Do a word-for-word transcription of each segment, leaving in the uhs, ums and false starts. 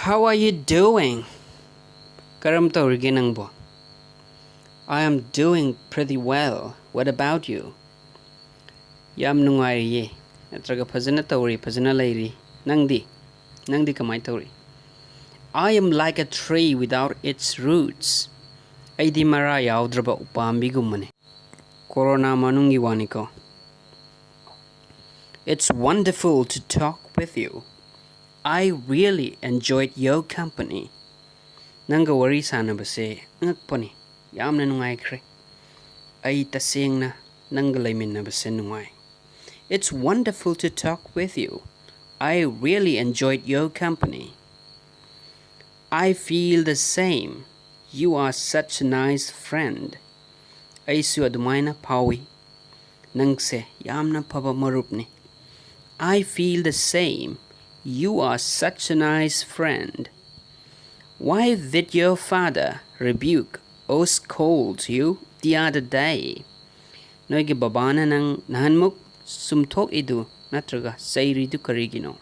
How are you doing? ꯀꯔꯝ ꯇꯧꯔꯤꯒꯦ ꯅꯪꯕꯣ? I am doing pretty well. What about you? ꯌꯥꯝ ꯅꯨꯡꯉꯥꯏꯔꯤꯌꯦ, ꯅꯠꯇ꯭ꯔꯒ ꯐꯖꯅ ꯇꯧꯔꯤ, ꯐꯖꯅ ꯂꯩꯔꯤ꯫ ꯅꯪꯗꯤ? ꯅꯪꯗꯤ ꯀꯃꯥꯏꯅ ꯇꯧꯔꯤ? I am like a tree without its roots. ꯑꯩꯗꯤ ꯃꯔꯥ ꯌꯥꯎꯗ꯭ꯔꯕ ꯎꯄꯥꯝꯕꯤꯒꯨꯝꯕꯅꯤ꯫ ꯀꯣꯔꯣꯅꯥ ꯃꯅꯨꯡꯒꯤ ꯋꯥꯅꯤꯀꯣ꯫ It's wonderful to talk with you. I really enjoyed your company. ꯅꯪꯒ ꯋꯥꯔꯤ ꯁꯥꯟꯅꯕꯁꯦ ꯑꯉꯛꯄꯅꯤ꯫ ꯌꯥꯝꯅ ꯅꯨꯡꯉꯥꯏꯈ꯭ꯔꯦ꯫ ꯑꯩ ꯇꯁꯦꯡꯅ ꯅꯪꯒ ꯂꯩꯃꯤꯟꯅꯕꯁꯦ ꯅꯨꯡꯉꯥꯏ꯫ It's wonderful to talk with you. I really enjoyed your company. I feel the same. You are such a nice friend. ꯑꯩꯁꯨ ꯑꯗꯨꯃꯥꯏꯅ ꯐꯥꯎꯏ꯫ ꯅꯪꯁꯦ ꯌꯥꯝꯅ ꯐꯕ ꯃꯔꯨꯞꯅꯤ꯫ I feel the same. You are such a nice friend. Why did your father rebuke or scold you the other day? ꯅꯣꯏꯒꯤ ꯕꯕꯥꯅ ꯅꯪ ꯅꯍꯥꯟꯃꯨꯛ ꯁꯨꯝꯊꯣꯛꯏꯗꯨ ꯅꯠꯇ꯭ꯔꯒ ꯆꯩꯔꯤꯗꯨ ꯀꯔꯤꯒꯤꯅꯣ?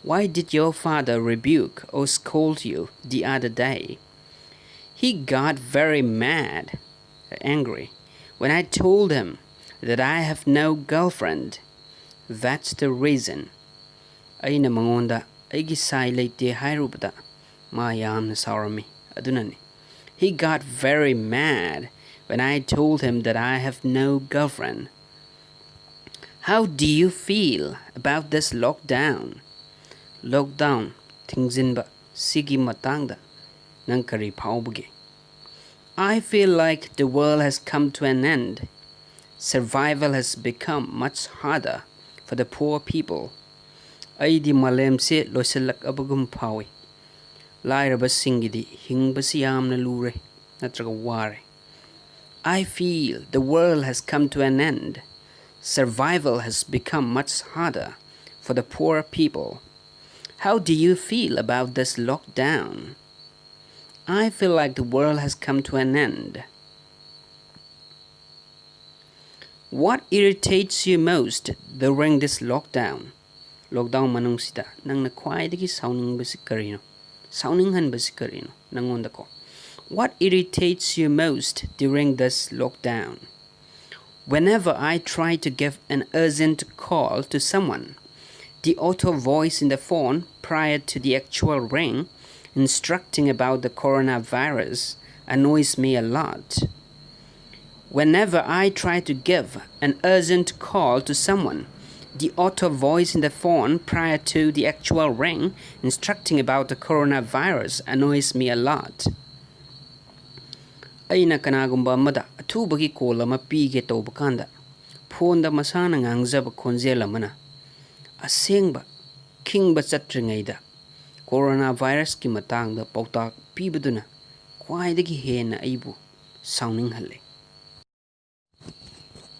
Why did your father rebuke or scold you the other day? He got very mad, angry, when I told him that I have no girlfriend. That's the reason. ꯑꯩꯅ ꯃꯉꯣꯟꯗ ꯑꯩꯒꯤ ꯁꯥꯏ ꯂꯩꯇꯦ ꯍꯥꯏꯔꯨꯕꯗ ꯃꯥ ꯌꯥꯝꯅ ꯁꯥꯎꯔꯝꯃꯤ꯫ ꯑꯗꯨꯅꯅꯤ꯫ He got very mad when I told him that I have no girlfriend. How do you feel about this lockdown? Lockdown, ꯊꯤꯡꯖꯤꯟꯕ, ꯁꯤꯒꯤ ꯃꯇꯥꯡꯗ ꯅꯪ ꯀꯔꯤ ꯐꯥꯎꯕꯒꯦ? I feel like the world has come to an end. Survival has become much harder for the poor people. ꯑꯩꯗꯤ ꯃꯥꯂꯦꯝꯁꯦ ꯂꯣꯏꯁꯤꯜꯂꯛꯂꯕꯒꯨꯝ ꯐꯥꯎꯏ꯫ ꯂꯥꯏꯔꯕꯁꯤꯡꯒꯤꯗꯤ ꯍꯤꯡꯕꯁꯤ ꯌꯥꯝꯅ ꯂꯨꯔꯦ ꯅꯠꯇ꯭ꯔꯒ ꯋꯥꯔꯦ꯫ I feel the world has come to an end. Survival has become much harder for the poor people. How do you feel about this lockdown? I feel like the world has come to an end. What irritates you most during this lockdown? Lockdown ꯃꯅꯨꯡꯁꯤꯗ ꯅꯪꯅ ꯈ꯭ꯋꯥꯏꯗꯒꯤ ꯁꯥꯎꯅꯤꯡꯕꯁꯤ ꯀꯔꯤꯅꯣ? ꯁꯥꯎꯅꯤꯡꯍꯟꯕꯁꯤ ꯀꯔꯤꯅꯣ ꯅꯪꯉꯣꯟꯗꯀꯣ? What irritates you most during this lockdown? Whenever I try to give an urgent call to someone, the auto voice in the phone prior to the actual ring instructing about the coronavirus annoys me a lot. Whenever I try to give an urgent call to someone, the auto voice in the phone prior to the actual ring instructing about the coronavirus annoys me a lot. ꯑꯩꯅ ꯀꯅꯥꯒꯨꯝꯕ ꯑꯃꯗ ꯑꯊꯨꯕꯒꯤ call ꯑꯃ ꯄꯤꯒꯦ ꯇꯧꯕ ꯀꯥꯟꯗ, ꯐꯣꯟꯗ ꯃꯁꯥꯅ ꯉꯥꯡꯖꯕ ꯈꯣꯟꯖꯦꯜ ꯑꯃꯅ ꯑꯁꯦꯡꯕ ꯈꯤꯡꯕ ꯆꯠꯇ꯭ꯔꯤꯉꯩꯗ ꯀꯣꯔꯣꯅꯥ ꯚꯥꯏꯔꯁꯀꯤ ꯃꯇꯥꯡꯗ ꯄꯥꯎꯇꯥꯛ ꯄꯤꯕꯗꯨꯅ ꯈ꯭ꯋꯥꯏꯗꯒꯤ ꯍꯦꯟꯅ ꯑꯩꯕꯨ ꯁꯥꯎꯅꯤꯡꯍꯜꯂꯦ꯫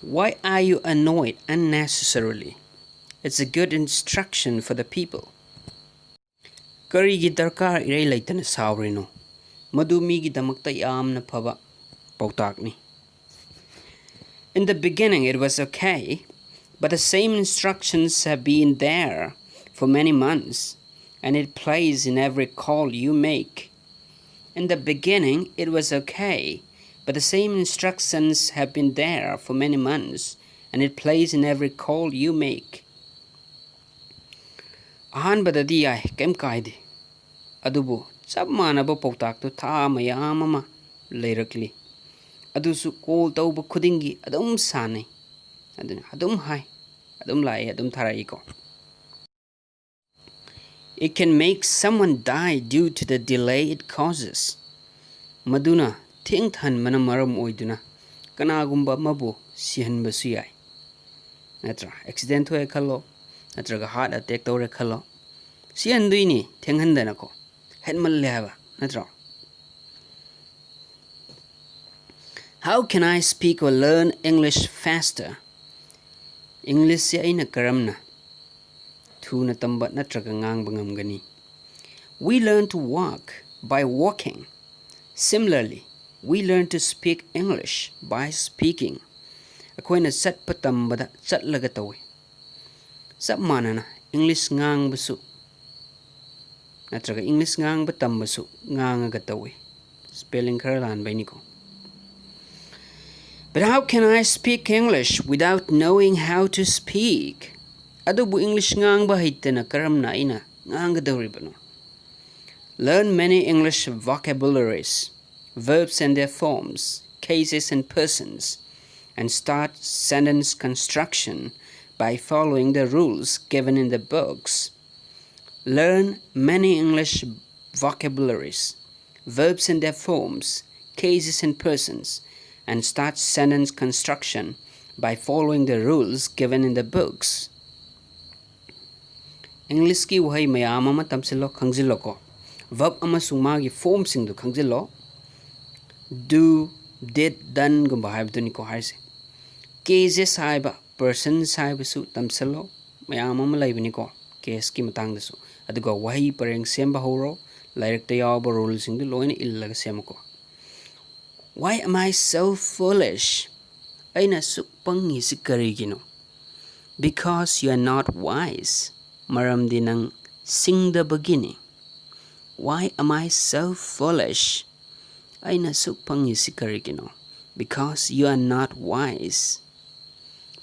Why are you annoyed unnecessarily? It's a good instruction for the people. ꯀꯔꯤꯒꯤ ꯗꯔꯀꯥꯔ ꯏꯔꯩ ꯂꯩꯇꯅ ꯁꯥꯎꯔꯤꯅꯣ? ꯃꯗꯨ ꯃꯤꯒꯤꯗꯃꯛꯇ ꯌꯥꯝꯅ ꯐꯕ ꯄꯥꯎꯇꯥꯛꯅꯤ꯫ In the beginning, it was okay, but the same instructions have been there for many months, and it plays in every call you make. In the beginning, it was okay, but the same instructions have been there for many months, and it plays in every call you make. ꯑꯍꯥꯟꯕꯗꯗꯤ ꯌꯥꯏ, ꯀꯩꯝ ꯀꯥꯏꯗꯦ꯫ ꯑꯗꯨꯕꯨ ꯆꯞ ꯃꯥꯟꯅꯕ ꯄꯥꯎꯇꯥꯛꯇꯨ ꯊꯥ ꯃꯌꯥꯝ ꯑꯃ ꯂꯩꯔꯛꯂꯤ꯫ ꯑꯗꯨꯁꯨ ꯀꯣꯜ ꯇꯧꯕ ꯈꯨꯗꯤꯡꯒꯤ ꯑꯗꯨꯝ ꯁꯥꯟꯅꯩ꯫ ꯑꯗꯨꯅ ꯑꯗꯨꯝ ꯍꯥꯏ, ꯑꯗꯨꯝ ꯂꯥꯛꯏ, ꯑꯗꯨꯝ ꯊꯥꯔꯛꯏꯀꯣ꯫ It can make someone die due to the delay it causes. ꯃꯗꯨꯅ ꯊꯦꯡꯊꯍꯟꯕꯅ ꯃꯔꯝ ꯑꯣꯏꯗꯨꯅ ꯀꯅꯥꯒꯨꯝꯕ ꯑꯃꯕꯨ ꯁꯤꯍꯟꯕꯁꯨ ꯌꯥꯏ꯫ ꯅꯠꯇ꯭ꯔꯥ? ꯑꯦꯛꯁꯤꯗꯦꯟ ꯊꯣꯛꯑꯦ ꯈꯜꯂꯣ, ꯅꯠꯇ꯭ꯔꯒ ꯍꯥꯔꯠ ꯑꯦꯇꯦꯛ ꯇꯧꯔꯦ ꯈꯜꯂꯣ, ꯁꯤꯍꯟꯗꯣꯏꯅꯤ ꯊꯦꯡꯍꯟꯗꯅꯀꯣ, ꯍꯦꯟꯃꯜꯂꯦ ꯍꯥꯏꯕ, ꯅꯠꯇ꯭ꯔꯣ? How can I speak or learn English faster? ꯏꯪꯂꯤꯁꯁꯤ ꯑꯩꯅ ꯀꯔꯝꯅ ꯊꯨꯅ ꯇꯝꯕ ꯅꯠꯇ꯭ꯔꯒ ꯉꯥꯡꯕ ꯉꯝꯒꯅꯤ? We learn to walk by walking. Similarly, we learn to speak English by speaking. ꯑꯩꯈꯣꯏꯅ ꯆꯠꯄ ꯇꯝꯕꯗ ꯆꯠꯂꯒ ꯇꯧꯏ꯫ ꯆꯞ ꯃꯥꯟꯅꯅ ꯏꯪꯂꯤꯁ ꯉꯥꯡꯕꯁꯨ ꯅꯠꯇ꯭ꯔꯒ English ꯉꯥꯡꯕ ꯇꯝꯕꯁꯨ ꯉꯥꯡꯉꯒ ꯇꯧꯏ꯫ Spelling ꯈꯔ ꯂꯥꯟꯕꯩꯅꯤꯀꯣ꯫ But how can I speak English without knowing how to speak? ꯑꯗꯨꯕꯨ English ꯉꯥꯡꯕ ꯍꯩꯇꯅ ꯀꯔꯝꯅ ꯑꯩꯅ ꯉꯥꯡꯒꯗꯧꯔꯤꯕꯅꯣ? Learn many English vocabularies, verbs and their forms, cases and persons, and start sentence construction by following the rules given in the books. Learn many English vocabularies, verbs and their forms, cases and persons, and start sentence construction by following the rules given in the books. Englishꯀꯤ ꯋꯥꯍꯩ ꯃꯌꯥꯝ ꯑꯃ ꯇꯝꯁꯤꯜꯂꯣ, ꯈꯪꯖꯤꯜꯂꯣꯀꯣ꯫ Verb ꯑꯃꯁꯨꯡ ꯃꯥꯒꯤ formꯁꯤꯡꯗꯨ ꯈꯪꯖꯤꯜꯂꯣ꯫ Do, did, doneꯒꯨꯝꯕ ꯍꯥꯏꯕꯗꯨꯅꯤꯀꯣ ꯍꯥꯏꯔꯤꯁꯦ꯫ Cases ꯍꯥꯏꯕ, persons ꯍꯥꯏꯕꯁꯨ ꯇꯝꯁꯤꯜꯂꯣ꯫ ꯃꯌꯥꯝ ꯑꯃ ꯂꯩꯕꯅꯤꯀꯣ caseꯀꯤ ꯃꯇꯥꯡꯗꯁꯨ꯫ ꯑꯗꯨꯒ ꯋꯥꯍꯩ ꯄꯔꯦꯡ ꯁꯦꯝꯕ ꯍꯧꯔꯣ꯫ ꯂꯥꯏꯔꯤꯛꯇ ꯌꯥꯎꯕ ruleꯁꯤꯡꯗꯨ ꯂꯣꯏꯅ ꯏꯜꯂꯒ ꯁꯦꯝꯃꯨꯀꯣ꯫ Why am I so foolish? ꯑꯩꯅ ꯑꯁꯨꯛ ꯄꯪꯉꯤꯁꯤ ꯀꯔꯤꯒꯤꯅꯣ? Because you are not wise. ꯃꯔꯝꯗꯤ ꯅꯪ ꯁꯤꯡꯗꯕꯒꯤꯅꯤ꯫ Why am I so foolish? ꯑꯩꯅ ꯑꯁꯨꯛ ꯄꯪꯉꯤꯁꯤ ꯀꯔꯤꯒꯤꯅꯣ? Because you are not wise.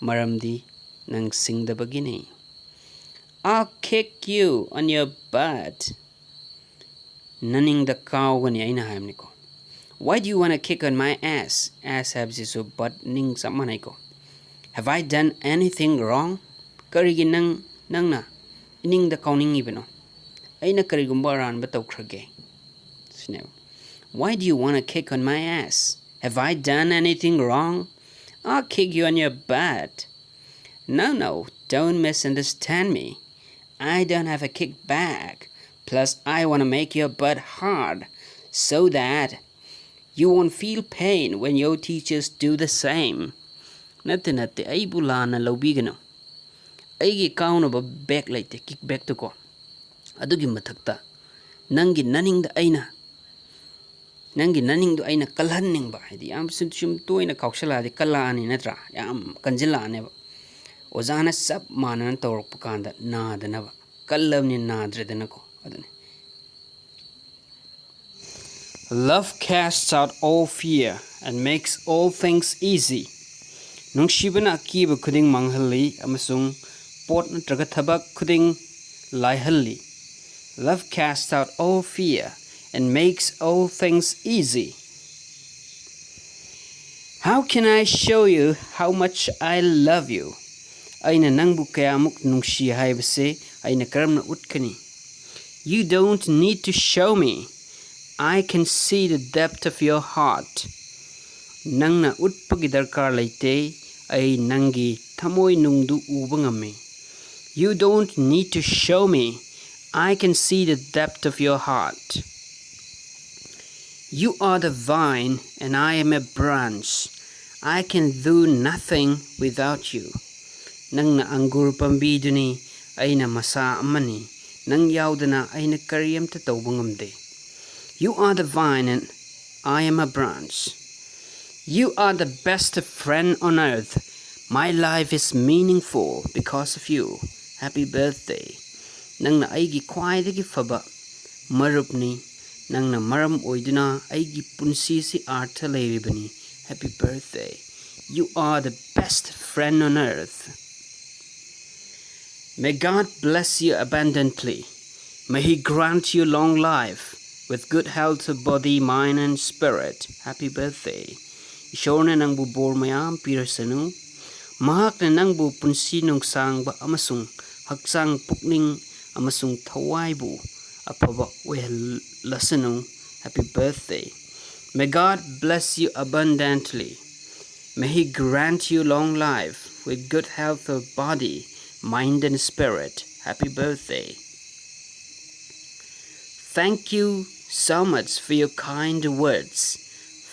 ꯃꯔꯝꯗꯤ ꯅꯪ ꯁꯤꯡꯗꯕꯒꯤꯅꯤ꯫ I'll kick you on your butt. ꯅꯅꯤꯡꯗ ꯀꯥꯎꯒꯅꯤ ꯑꯩꯅ ꯍꯥꯏꯕꯅꯤꯀꯣ꯫ Why do you wanna kick on my ass? Ass ꯍꯥꯏꯕꯁꯤꯁꯨ butt, ꯅꯤꯡ ꯆꯞ ꯃꯥꯟꯅꯩꯀꯣ꯫ Have I done anything wrong? ꯀꯔꯤꯒꯤ ꯅꯪ, ꯅꯪꯅ ꯏꯅꯤꯡꯗ ꯀꯥꯎꯅꯤꯡꯉꯤꯕꯅꯣ? ꯑꯩꯅ ꯀꯔꯤꯒꯨꯝꯕ ꯑꯔꯥꯟꯕ ꯇꯧꯈ꯭ꯔꯒꯦ? ꯁꯤꯅꯦꯕ꯫ Why do you wanna kick on my ass? Have I done anything wrong? I'll kick you on your butt. No, no, don't misunderstand me. I don't have a kick back. Plus, I wanna make your butt hard so that you won't feel pain when your teachers do the same. ꯅꯠꯇꯦ, ꯅꯠꯇꯦ, ꯑꯩꯕꯨ ꯂꯥꯟꯅ ꯂꯧꯕꯤꯒꯅꯨ꯫ ꯑꯩꯒꯤ ꯀꯥꯎꯅꯕ back ꯂꯩꯇꯦ, kick backꯇꯨꯀꯣ꯫ ꯑꯗꯨꯒꯤ ꯃꯊꯛꯇ ꯅꯪꯒꯤ ꯅꯅꯤꯡꯗ ꯑꯩꯅ, ꯅꯪꯒꯤ ꯅꯅꯤꯡꯗꯣ ꯑꯩꯅ ꯀꯜꯍꯟꯅꯤꯡꯕ, ꯍꯥꯏꯗꯤ ꯌꯥꯝ ꯁꯨꯝ, ꯁꯨꯝ ꯇꯣꯏꯅ ꯀꯥꯎꯁꯜꯂꯛꯑꯗꯤ ꯀꯜꯂꯛꯑꯅꯤ ꯅꯠꯇ꯭ꯔꯥ? ꯌꯥꯝ ꯀꯟꯁꯤꯜꯂꯛꯑꯅꯦꯕ꯫ ꯑꯣꯖꯥꯅ ꯆꯞ ꯃꯥꯟꯅꯅ ꯇꯧꯔꯛꯄ ꯀꯥꯟꯗ ꯅꯥꯗꯅꯕ, ꯀꯜꯂꯕꯅꯤꯅ ꯅꯥꯗ꯭ꯔꯦꯗꯅꯀꯣ꯫ ꯑꯗꯨꯅꯤ, Love casts out all fear and makes all things easy. ꯅꯨꯡꯁꯤꯕꯅ ꯑꯀꯤꯕ ꯈꯨꯗꯤꯡ ꯃꯥꯡꯍꯜꯂꯤ ꯑꯃꯁꯨꯡ ꯄꯣꯠ ꯅꯠꯇ꯭ꯔꯒ ꯊꯕꯛ ꯈꯨꯗꯤꯡ ꯂꯥꯏꯍꯜꯂꯤ. Love casts out all fear and makes all things easy. How can I show you how much I love you? ꯑꯩꯅ ꯅꯪꯕꯨ ꯀꯌꯥꯃꯨꯛ ꯅꯨꯡꯁꯤ ꯍꯥꯏꯕꯁꯦ ꯑꯩꯅ ꯀꯔꯝꯅ ꯎꯠꯀꯅꯤ? You don't need to show me. I can see the depth of your heart. ꯅꯪꯅ ꯎꯠꯄꯒꯤ ꯗꯔꯀꯥꯔ ꯂꯩꯇꯦ, ꯑꯩ ꯅꯪꯒꯤ ꯊꯃꯣꯏ ꯅꯨꯡꯗꯨ ꯎꯕ ꯉꯝꯃꯤ. You don't need to show me. I can see the depth of your heart. You are the vine and I am a branch. I can do nothing without you. ꯅꯪꯅ ꯑꯪꯒꯨꯔ ꯄꯥꯝꯕꯤꯗꯨꯅꯤ, ꯑꯩꯅ ꯃꯁꯥ ꯑꯃꯅꯤ. ꯅꯪ ꯌꯥꯎꯗꯅ ꯑꯩꯅ ꯀꯔꯤꯝꯇ ꯇꯧꯕ ꯉꯝꯗꯦ. You are the vine and I am a branch. You are the best friend on earth. My life is meaningful because of you. Happy birthday. ꯅꯪꯅ ꯑꯩꯒꯤ ꯈ꯭ꯋꯥꯏꯗꯒꯤ ꯐꯕ ꯃꯔꯨꯞꯅꯤ. ꯅꯪꯅ ꯃꯔꯝ ꯑꯣꯏꯗꯨꯅ ꯑꯩꯒꯤ ꯄꯨꯟꯁꯤꯁꯤ ꯑꯥꯔꯊ ꯂꯩꯔꯤꯕꯅꯤ. Happy birthday. You are the best friend on earth. May God bless you abundantly. May He grant you long life with good health of body, mind and spirit. Happy birthday. ꯏꯁꯣꯔꯅ ꯅꯪꯕꯨ ꯕꯣꯔ ꯃꯌꯥꯝ ꯄꯤꯔꯁꯅꯨ꯫ ꯃꯍꯥꯛꯅ ꯅꯪꯕꯨ ꯄꯨꯟꯁꯤ ꯅꯨꯡꯁꯥꯡꯕ ꯑꯃꯁꯨꯡ ꯍꯛꯆꯥꯡ ꯄꯨꯛꯅꯤꯡ ꯑꯃꯁꯨꯡ ꯊꯋꯥꯏꯕꯨ ꯑꯐꯕ ꯑꯣꯏꯍꯜꯂꯁꯅꯨ꯫ Happy birthday. May God bless you abundantly. May He grant you long life with good health of body, mind and spirit. Happy birthday. Thank you so much for your kind words.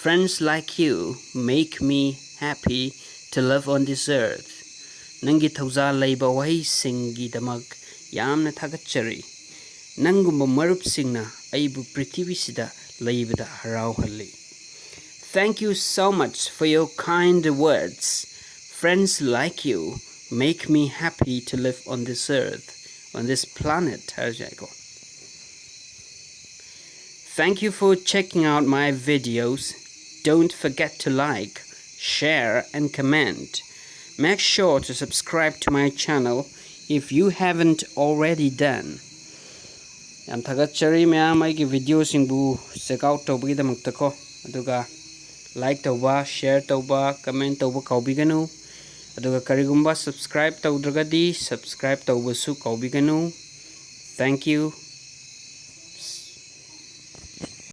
Friends like you make me happy to live on this earth. ꯅꯪꯒꯤ ꯊꯧꯖꯥꯜ ꯂꯩꯕ ꯋꯥꯍꯩꯁꯤꯡꯒꯤꯗꯃꯛ ꯌꯥꯝꯅ ꯊꯥꯒꯠꯆꯔꯤ꯫ ꯅꯪꯒꯨꯝꯕ ꯃꯔꯨꯞꯁꯤꯡꯅ ꯑꯩꯕꯨ ꯄ꯭ꯔꯤꯊꯤꯕꯤꯁꯤꯗ ꯂꯩꯕꯗ ꯍꯔꯥꯎꯍꯜꯂꯤ꯫ Thank you so much for your kind words. Friends like you make me happy to live on this earth, on this planet ꯍꯥꯏꯔꯁꯨ ꯌꯥꯏꯀꯣ꯫ Thank you for checking out my videos. Don't forget to like, share, and comment. Make sure to subscribe to my channel if you haven't already done. ꯌꯥꯝ ꯊꯥꯒꯠꯆꯔꯤ ꯃꯌꯥꯝ ꯑꯩꯒꯤ videoꯁꯤꯡꯕꯨ check out ꯇꯧꯕꯒꯤꯗꯃꯛꯇꯀꯣ꯫ ꯑꯗꯨꯒ like ꯇꯧꯕ, share ꯇꯧꯕ, comment ꯇꯧꯕ ꯀꯥꯎꯕꯤꯒꯅꯨ꯫ ꯑꯗꯨꯒ ꯀꯔꯤꯒꯨꯝꯕ subscribe ꯇꯧꯗ꯭ꯔꯒꯗꯤ subscribe ꯇꯧꯕꯁꯨ ꯀꯥꯎꯕꯤꯒꯅꯨ꯫ Thank you.